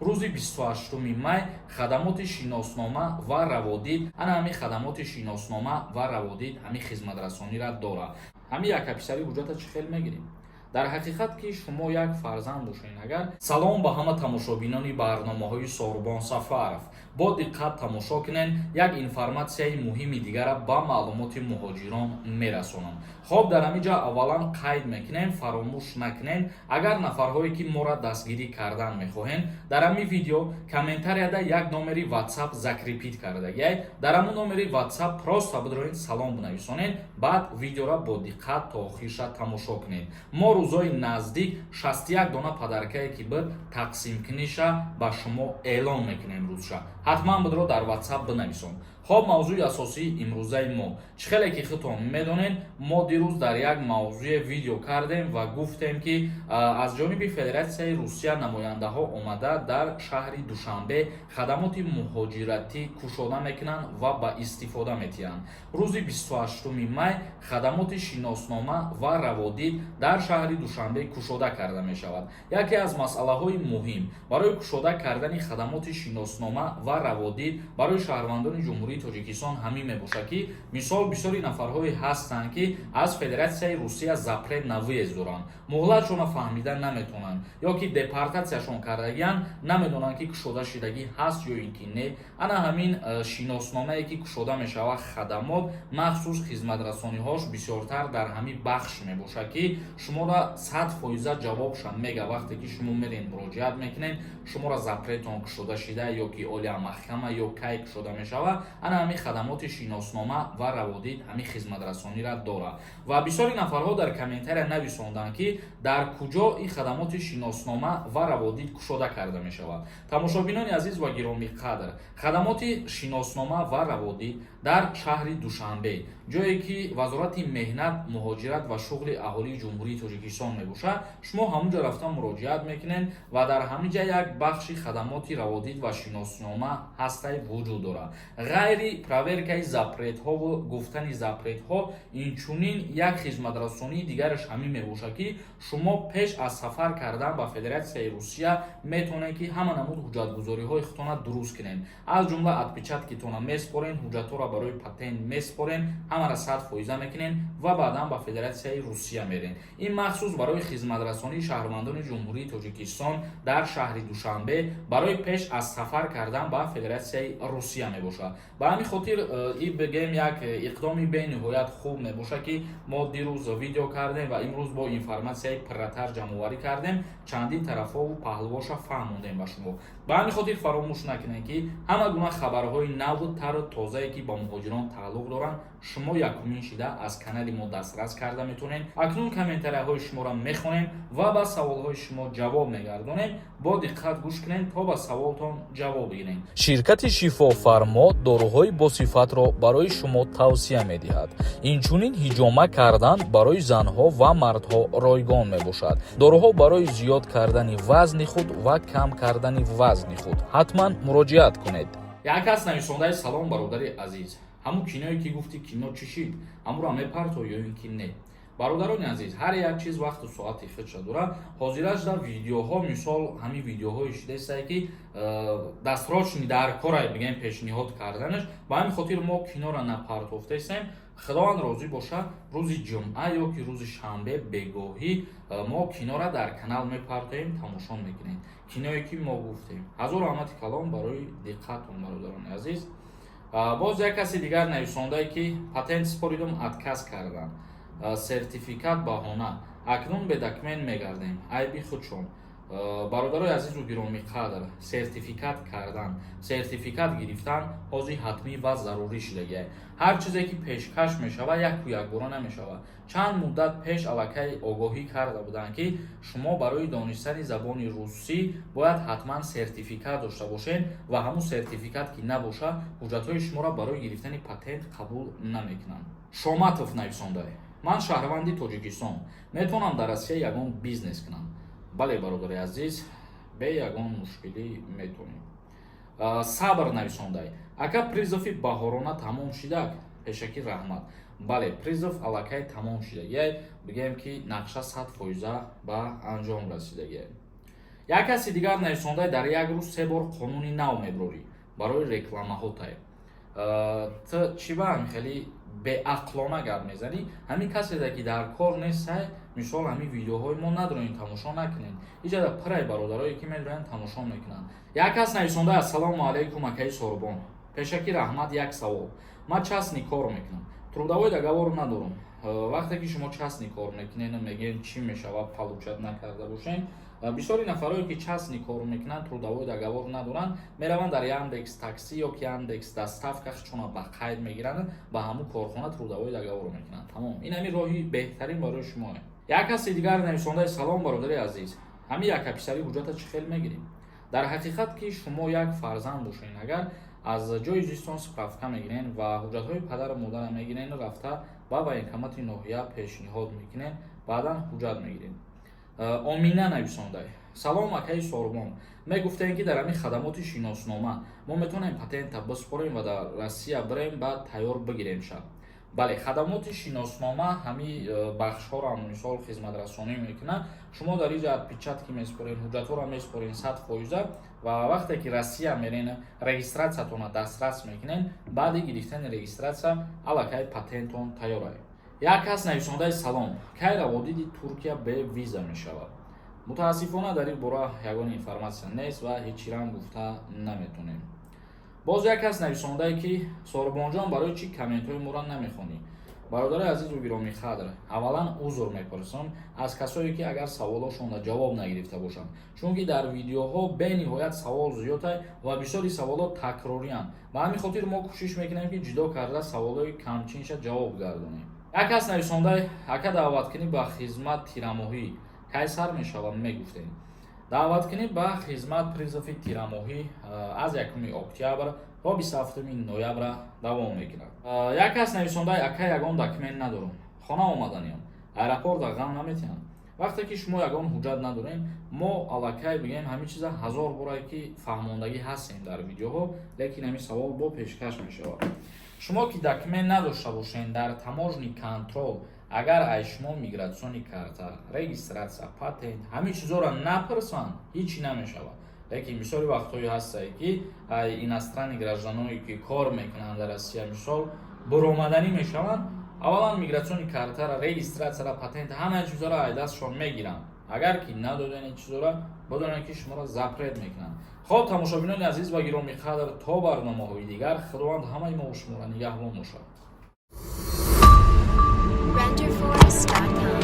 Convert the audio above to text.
Рӯзи 28 май хадамоти шиноснома ва раводид, ана ҳамин хадамоти шиноснома ва раводид ҳамин хизматрасониро дорад. Ҳамин якаписари ҳуҷҷата чӣ хел мегирем? Дар ҳақиқат, ки шумо як фарзанд бошед агар. Салом ба ҳама тамошобинони барномаҳои Сорбон Сафаров. Бо диққат тамошо кунед, як информатсияи муҳими дигара ба маълумоти муҳоҷирон мерасонам. Хоб, дар ҳамин ҷа аввалан қайд мекунем, фаромӯш накунед, агар нафарҳое ки моро дастгирӣ кардан мехоҳед, дар ҳамин видео комментарияда як номери WhatsApp закрепить кардагиай. Дар ҳамун номери WhatsApp просто бидроед, салом бинависонед, баъд видеоро бо диққат то охирша тамошо кунед. Мо рӯзҳои наздик 61 дона подаркае ки буд, тақсимкуниша ба шумо эълон мекунем. Рӯзша ҳатман бидро, дар WhatsApp бинависон. Хоб, мавзӯи асосии имрӯзаи мо. Чӣ хеле ки худтон медонед, мо дирӯз дар як мавзӯе видео кардем ва гуфтем, ки аз ҷониби Федератсияи Русия намояндаҳо омада, дар шаҳри Душанбе хадамоти муҳоҷиратӣ кушода мекунанд ва ба истифода метиҳанд. Рӯзи 28 май хадамоти шиноснома ва раводид дар шаҳри Душанбе кушода карда мешавад. Яке аз масъалаҳои муҳим барои кушода кардани хадамоти шиноснома ва раводид барои шаҳрвандони Ҷумҳурии Тоҷикистон ҳамин мебошад, ки мисол, бисёри нафарҳое ҳастанд, ки аз Федератсияи Русия запрет на въезд доранд, муҳлатшонро фаҳмида наметавонанд ё ки депортатсияшон кардагианд, намедонанд, ки кушода шидагӣ ҳаст ё ин ки не. Ана ҳамин шиносномае ки кушода мешавад, хадамот махсус хизматрасониҳош бисёртар дар ҳамин бахш мебошад, ки шуморо 100% ҷавобша мега. Вақте ки шумо мерен, муроҷиат мекунед, шуморо запретон кушода шида ё ки олия маҳкама ё кай кушода мешавад, ана ҳамин хадамоти шиноснома ва раводид ҳамин хизматрасониро дорад. Ва бисёри нафарҳо дар комментария нависонданд, ки дар куҷо ин хадамоти шиноснома ва раводид кушода карда мешавад. Тамошобинони азиз ва гиромиқадр, хадамоти шиноснома ва раводид дар шаҳри Душанбе, ҷое ки Вазорати меҳнат, муҳоҷират ва шуғли аҳолии Ҷумҳурии Тоҷикистон мебошад, шумо ҳамунҷо рафта муроҷиат мекунед ва дар ҳамин ҷа як бахши хадамоти раводид ва шиноснома ҳастай, вуҷуд дорад. Ғайри проверкаи запретҳову гуфтани запретҳо, инчунин як хизматрасонии дигараш ҳамин мебошад, ки шумо пеш аз сафар кардан ба Федератсияи Русия метавонед, ки ҳама намуд ҳуҷҷатгузориҳои худтона дуруст кунед, аз ҷумла отпечаткитона меспорен, ҳуҷҷатҳоро барои патент меспорен, ҳамаро 100% мекунед ва баъдан ба Федератсияи Русия мерен. Ин махсус барои хизматрасонии шаҳрвандони Ҷумҳурии Тоҷикистон дар шаҳри Душанбе барои пеш аз сафар кардан ба Федератсияи Русия мебошад. Ба ҳамин хотир и бигем, як иқдоми бениҳоят хуб мебошад, ки мо дирӯз видео кардем ва имрӯз бо информатсияи пурратар ҷамъоварӣ кардем, чандин тарафҳову паҳлувоша фаҳмондем ба шумо. Ба ҳамин хотир фаромӯш накунед, ки ҳама гуна хабарҳои наву тару тозае, ки ба муҳоҷирон тааллуқ доранд, шумо якумин шида аз канали мо дастрас карда метавонед. Акнун комментарияҳои шуморо мехонем ва ба саволҳои шумо ҷавоб мегардонем. Бо диққат гӯш кунед, то ба саволтон ҷавоб бигирем. Ширкати Шифофармо доруҳои босифатро барои шумо тавсия медиҳад. Инчунин ҳиҷома кардан барои занҳо ва мардҳо ройгон мебошад. Доруҳо барои зиёд кардани вазни худ ва кам кардани вазни худ ҳатман муроҷиат кунед. Як кас нависондаи: «Салом, бародари азиз, ҳамун киное ки гуфти, кино чӣ шид? Ҳамуро мепарто ё ин ки не?» Бародарони азиз, ҳар як чиз вақту соати худша дорад. Ҳозираш дар видеоҳо, мисол, ҳамин видеоҳои шудастае, ки дастрочни дар корай, бигем, пешниҳод карданаш. Ба ҳамин хотир мо киноро напартофтаистем. Худованд розӣ бошад, рӯзи ҷумъа ё ки рӯзи шанбе бегоҳӣ мо киноро дар канал мепартоем, тамошо мекунем киное ки мо гуфтем. Ҳазор раҳмати калом барои диққатон, бародарони азиз. Боз як каси дигар нависондае, ки патент супоридум, отказ карданд, сертификат баҳона, акнун бе документ мегардем, айби худшон. Бародарои азизу гиромиқадр, сертификат кардан, сертификат гирифтан ҳозир ҳатмӣ ва зарурӣ шудагиа. Ҳар чизе ки пешкаш мешавад, яку якбора намешавад. Чанд муддат пеш аллакай огоҳӣ карда буданд, ки шумо барои донистани забони русӣ бояд ҳатман сертификат дошта бошед ва ҳамун сертификат ки набошад, ҳуҷҷатҳои шуморо барои гирифтани патент қабул намекунанд. Шоматов нависонда: «Ман шаҳрванди Тоҷикистон, метавонам дар Россия ягон бизнес кунам?» Бале, бародари азиз, бе ягон мушкилӣ метавонем. Сабр нависондай: «Ака, призыви баҳорона тамом шидак? Пешакӣ раҳмат». Бале, призыв аллакай тамом шидагиай, бигӯем, ки нақша 100% ба анҷом расидагиай. Як каси дигар нависонда: «Дар як рӯз се бор қонуни нав меброрӣ, барои рекламаҳо тай ту чӣ ба ҳамин хеле беақлона гап мезанӣ?» Ҳамин каседа ки дар кор нестай, мисол, ҳамин видеоҳои мо надорем, тамошо накунед. Иҷада пурай бародарое ки медоранд, тамошо мекунанд. Як кас нависонда: «Ассалому алайкум, акаи Сорбон, пешакӣ раҳмат. Як савол: ман частный кор мекунам, трудовой договор надорам». Вақте ки шумо частный кор мекунед, мегӯем, чӣ мешавад получать накарда бошем? Бисёри нафарое ки частный кор мекунанд, трудовой договор надоранд, мераванд дар Яндекс Такси ё ки Яндекс Доставка чуна ба қайд мегиранд, ба ҳамун корхона трудовой договор мекунанд, тамом. Ин ҳамин роҳи беҳтарин барои шумое. Як каси дигар нависондаи: «Салом, бародари азиз, ҳамин якаписарӣ ҳуҷҷата чӣ хел мегирем?» Дар ҳақиқат, ки шумо як фарзанд бошед, агар аз ҷои зистон справка мегирен ва ҳуҷҷатҳои падару модара мегирен, рафта ба военкомати ноҳия пешниҳод мекунен, баъдан ҳуҷҷат мегирен. Омина нависондай: «Салом, акаи Сорбон, мегуфтем, ки дар ҳамин хадамоти шиноснома мо метавонем патента биспорем ва дар Россия бирем, баъд тайёр бигирем шаб?» Бале, хадамоти шиноснома ҳамин бахшҳоро, мисол, хизматрасонӣ мекунад. Шумо дар инҷа отпечатки меспорен, ҳуҷҷатҳоро меспорен 100%, ва вақте ки Россия мерен, регистратсиятонро дастрас мекунен. Баъди гирифтани регистратсия аллакай патентон тайёр. Як кас нависондаи: «Салом, кай раводиди Туркия бе виза мешавад?» Мутаассифона, дар ин бора ягон информатсия нест ва ҳеҷ чирам гуфта наметонем. Боз як кас нависондае, ки «Сорбонҷон, барои чӣ комментҳои моро намехонӣ?» Бародари азизу гиромиқадр, аввалан узр мепурсам аз касое ки агар саволошонро ҷавоб нагирифта бошанд, чунки дар видеоҳо бениҳоят савол зиёдтай ва бисёри саволот такрорианд. Ба ҳамин хотир мо кӯшиш мекунем, ки ҷудо карда саволҳои камчинша ҷавоб гардонем. Як кас нависонда: «Ака, даъваткунӣ ба хизмат тирамоҳӣ кай сар мешавад, мегуфтем?» Даъваткунӣ ба хизмат, призыви тирамоҳӣ, аз 1 октябр то 27 ноябра давом мекунад. Як кас нависонда: «Ака, ягон документ надорам, хона омаданиям, аэропорта ғам наметиҳам?» Вақте ки шумо ягон ҳуҷҷат надорем, мо аллакай бигӯем, ҳамин чиза ҳазор борае ки фаҳмондагӣ ҳастем дар видеоҳо, лекин ҳамин савол бо пешкаш мешавад. Шумо ки документ надошта бошед, дар таможенный контроль агар ай шумо миграционный карта, регистратсия, патент, ҳамин чизҳоро напурсанд, ҳичи намешавад. Лекин бисёри вақтҳое ҳастае, ки ай иностранный гражданое ки кор мекунанд дар Россия, мисол, буромаданӣ мешаванд, аввалан миграционный картара, регистратсияра, патента, ҳамаи чизҳоро ай дастшон мегиранд. Агар ки надоден ин чизҳоро, бидонед, ки шуморо запрет мекунанд. Хоб, тамошобинони азиз ва гиромиқадр, то барномаҳои дигар Худованд ҳамаи мо шуморо нигаҳбон бошад. Renderforest.com.